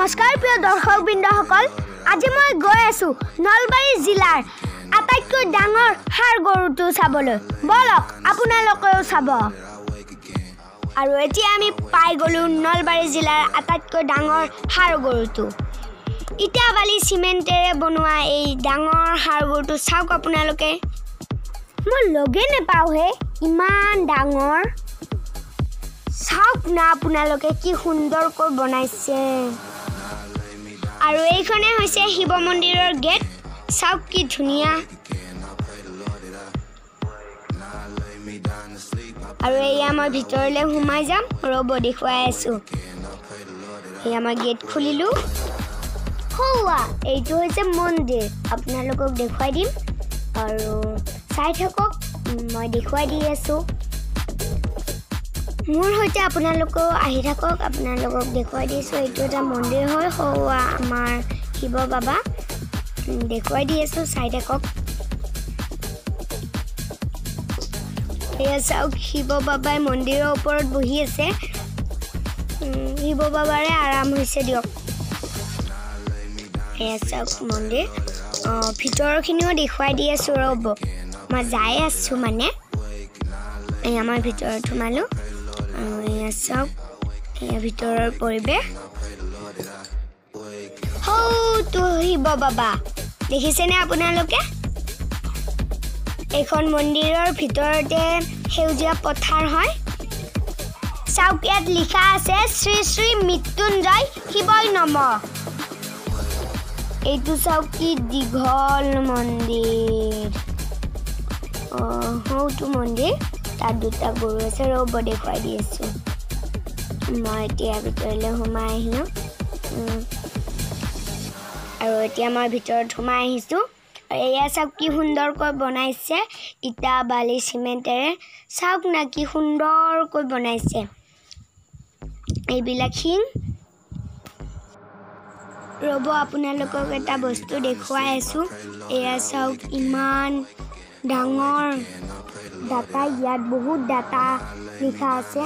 নমস্কাৰ প্ৰিয় দৰ্শকবৃন্দসকল, আজি মই গৈ আছো নলবাৰী জিলাৰ আটাইতকৈ ডাঙৰ ষাঁড় গৰুটো চাবলৈ। বলক আপোনালোকেও চাব। আৰু এতিয়া আমি পাই গ'লো নলবাৰী জিলাৰ আটাইতকৈ ডাঙৰ ষাঁড় গৰুটো। ইটা বালি চিমেণ্টেৰে বনোৱা এই ডাঙৰ ষাঁড় গৰুটো চাওক আপোনালোকে। মই লগেই নাপাওঁহে, ইমান ডাঙৰ। চাওক না আপোনালোকে কি সুন্দৰকৈ বনাইছে। আৰু এইখনে হৈছে শিৱ মন্দিৰৰ গেট। চাওক কি ধুনীয়া। আৰু এয়া মই ভিতৰলৈ সোমাই যাম, ৰ'ব দেখুৱাই আছো। এয়া মই গেট খুলিলোঁ। সৌৱা এইটো হৈছে মন্দিৰ, আপোনালোকক দেখুৱাই দিম আৰু চাই থাকক, মই দেখুৱাই দি আছো। মোৰ সৈতে আপোনালোকেও আহি থাকক, আপোনালোকক দেখুৱাই দিছোঁ। এইটো এটা মন্দিৰ হয়, সৌৱা আমাৰ শিৱ বাবা, দেখুৱাই দি আছোঁ, চাই থাকক। এয়া চাওক, শিৱ বাবাই মন্দিৰৰ ওপৰত বহি আছে। শিৱ বাবাৰে আৰাম হৈছে দিয়ক। এয়া চাওক মন্দিৰ, ভিতৰখিনিও দেখুৱাই দি আছোঁ, ৰ'ব মই যাই আছোঁ। মানে এয়া মই ভিতৰত সোমালোঁ। এয়া চাওক, এয়া ভিতৰৰ পৰিৱেশ। সৌটো শিৱ বাবা, দেখিছেনে আপোনালোকে? এইখন মন্দিৰৰ ভিতৰতে সেউজীয়া পথাৰ হয়। চাওক ইয়াত লিখা আছে শ্ৰী শ্ৰী মৃত্যুঞ্জয় শিৱই নম। এইটো চাওক কি দীঘল মন্দিৰ। সৌটো মন্দিৰ, তাত দুটা গৰু আছে, ৰ'ব দেখুৱাই দি আছোঁ। মই এতিয়া ভিতৰলৈ সোমাই আহিলোঁ। আৰু এতিয়া মই ভিতৰত সোমাই আহিছোঁ। এয়া চাওক কি সুন্দৰকৈ বনাইছে, ইটা বালি চিমেণ্টেৰে। চাওক না কি সুন্দৰকৈ বনাইছে। এইবিলাক শিং। ৰ'ব আপোনালোকক এটা বস্তু দেখুৱাই আছোঁ। এয়া চাওক ইমান ডাঙৰ ডাটা, ইয়াত বহুত ডাটা লিখা আছে।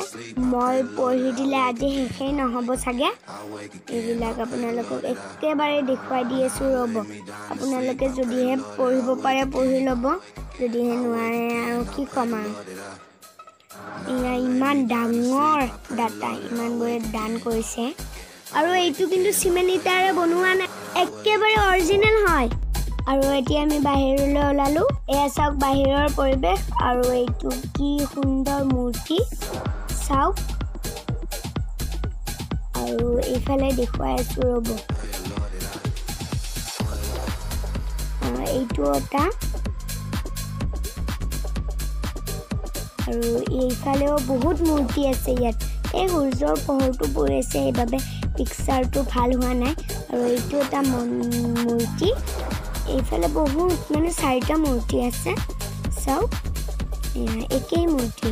মই পঢ়ি দিলে আজি শেষেই নহ'ব চাগে। এইবিলাক আপোনালোকক একেবাৰে দেখুৱাই দি আছোঁ, ৰ'ব। আপোনালোকে যদিহে পঢ়িব পাৰে পঢ়ি ল'ব, যদিহে নোৱাৰে আৰু কি ক'ম আৰু। এয়া ইমান ডাঙৰ ডাটা, ইমানবোৰে দান কৰিছে। আৰু এইটো কিন্তু চিমেণ্ট ইটাৰে বনোৱা নাই, একেবাৰে অৰিজিনেল হয়। আৰু এতিয়া আমি বাহিৰলৈ ওলালোঁ। এয়া চাওক বাহিৰৰ পৰিৱেশ। আৰু এইটো কি সুন্দৰ মূৰ্তি চাওক। আৰু এইফালে দেখুৱাই আছোঁ, ৰ'ব। এইটো এটা, আৰু এইফালেও বহুত মূৰ্তি আছে ইয়াত। এই সূৰ্যৰ পোহৰটো পৰি আছে, সেইবাবে পিকচাৰটো ভাল হোৱা নাই। আৰু এইটো এটা মূৰ্তি। এইফালে বহুত মানে চাৰিটা মূৰ্তি আছে, চাওক একেই মূৰ্তি।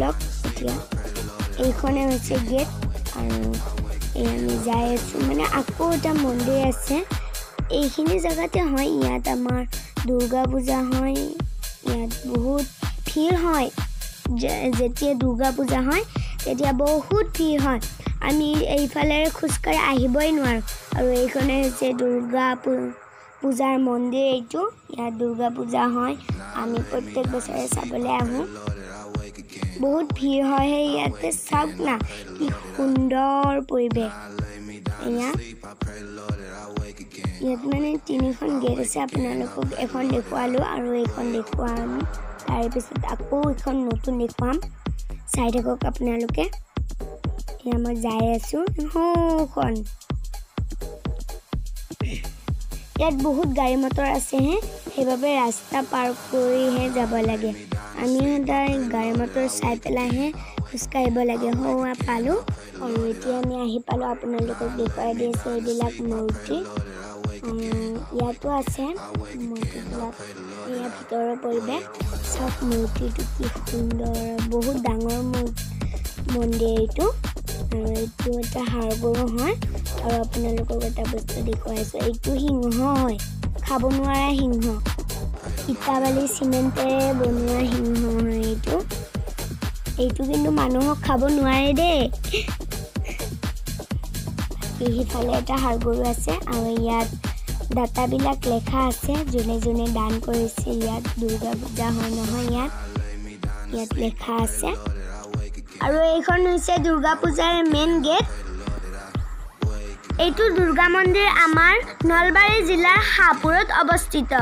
লওক এতিয়া এইখনে হৈছে গেট। আৰু এই আমি যাই আছোঁ, মানে আকৌ এটা মন্দিৰ আছে এইখিনি জেগাতে হয়। ইয়াত আমাৰ দুৰ্গা পূজা হয়, ইয়াত বহুত ভিৰ হয়। যেতিয়া দুৰ্গা পূজা হয় তেতিয়া বহুত ভিৰ হয়, আমি এইফালেৰে খোজকাঢ়ি আহিবই নোৱাৰোঁ। আৰু এইখনে হৈছে দুৰ্গা পূজাৰ মন্দিৰ। এইটো ইয়াত দুৰ্গা পূজা হয়, আমি প্ৰত্যেক বছৰে চাবলৈ আহোঁ। বহুত ভিৰ হয় সেই ইয়াতে। চাওক না কি সুন্দৰ পৰিৱেশ। এয়া ইয়াত মানে তিনিখন গেট আছে, আপোনালোকক এখন দেখুৱালোঁ আৰু এইখন দেখুৱাম, তাৰপিছত আকৌ এখন নতুন দেখুৱাম, চাই থাকক আপোনালোকে। এয়া মই যাই আছোঁ। সোঁখন ইয়াত বহুত গাড়ী মটৰ আছেহে, সেইবাবে ৰাস্তা পাৰ কৰিহে যাব লাগে। আমি সদায় গাড়ী মটৰ চাই পেলাইহে খোজকাঢ়িব লাগে। সৌৱা পালোঁ। আৰু এতিয়া আমি আহি পালোঁ, আপোনালোকক দেখুৱাই দি আছোঁ এইবিলাক মূৰ্তি। ইয়াতো আছে মূৰ্তিবিলাক। এয়া ভিতৰৰ পৰিৱেশ। চাওক মূৰ্তিটো কি সুন্দৰ, বহুত ডাঙৰ মন্দিৰ এইটো। আৰু এইটো এটা ষাঁড় গৰু হয়। আৰু আপোনালোকক এটা বস্তু দেখুৱাইছোঁ, এইটো সিংহ হয়, খাব নোৱাৰা সিংহ। ইটা বালি চিমেণ্টেৰে বনোৱা সিংহ হয় এইটো। এইটো কিন্তু মানুহক খাব নোৱাৰে দেই। বাকী সিফালে এটা ষাঁড় গৰু আছে। আৰু ইয়াত দাতাবিলাক লেখা আছে, যোনে যোনে দান কৰিছে। ইয়াত দুৰ্গা পূজা হয় নহয়, ইয়াত ইয়াত লেখা আছে। আৰু এইখন হৈছে দুৰ্গা পূজাৰ মেইন গেট। এইটো দুৰ্গা মন্দিৰ আমাৰ নলবাৰী জিলাৰ শাহপুৰত অৱস্থিত।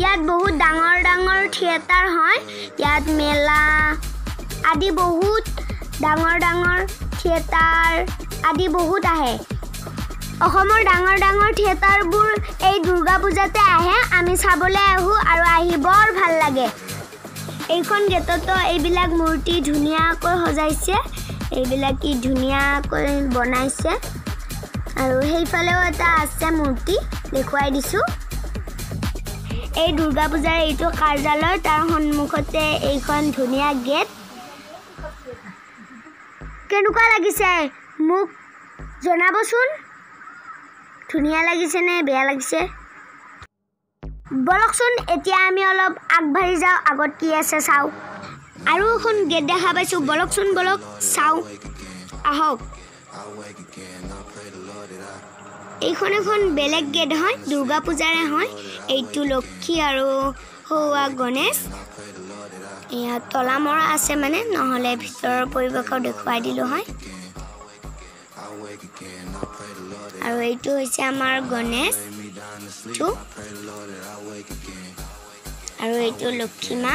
ইয়াত বহুত ডাঙৰ ডাঙৰ থিয়েটাৰ হয়। ইয়াত মেলা আদি বহুত ডাঙৰ ডাঙৰ থিয়েটাৰ আদি বহুত আহে। অসমৰ ডাঙৰ ডাঙৰ থিয়েটাৰবোৰ এই দুৰ্গা পূজাতে আহে। আমি চাবলৈ আহোঁ আৰু আহি বৰ ভাল লাগে। এইখন গেটতো এইবিলাক মূৰ্তি ধুনীয়াকৈ সজাইছে, এইবিলাক কি ধুনীয়াকৈ বনাইছে। আৰু সেইফালেও এটা আছে মূৰ্তি, দেখুৱাই দিছোঁ। এই দুৰ্গা পূজাৰ এইটো কাৰ্যালয়, তাৰ সন্মুখতে এইখন ধুনীয়া গেট। কেনেকুৱা লাগিছে মোক জনাবচোন, ধুনীয়া লাগিছে নে বেয়া লাগিছে? বলকচোন এতিয়া আমি অলপ আগবাঢ়ি যাওঁ, আগত কি আছে চাওঁ। আৰু এখন গেট দেখা পাইছোঁ, বলকচোন বলক চাওঁ আহক। এইখন এখন বেলেগ গেট হয়, দুৰ্গা পূজাৰে হয়। এইটো লক্ষী আৰু সৌৱা গণেশ। ইয়াত তলা মৰা আছে মানে, নহ'লে ভিতৰৰ পৰিৱেশো দেখুৱাই দিলোঁ হয়। আৰু এইটো হৈছে আমাৰ গণেশ আৰু এইটো লক্ষী মা।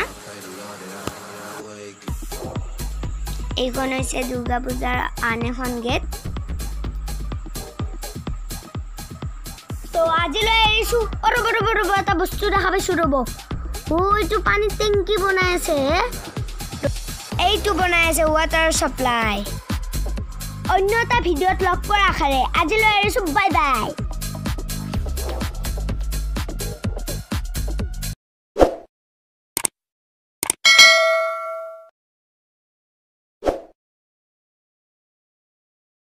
এইখন হৈছে দুৰ্গা পূজাৰ আন এখন গেট। তো আজিলৈ এৰিছোঁ। ৰ'ব ৰ'ব ৰ'ব, এটা বস্তু দেখা পাইছোঁ, ৰ'ব। এইটো পানীৰ টেংকি বনাই আছে, এইটো বনাই আছে ৱাটাৰ ছাপ্লাই। অন্য এটা ভিডিঅ'ত লগ পোৱাৰ আশাৰে আজিলৈ এৰিছোঁ, বাই বাই।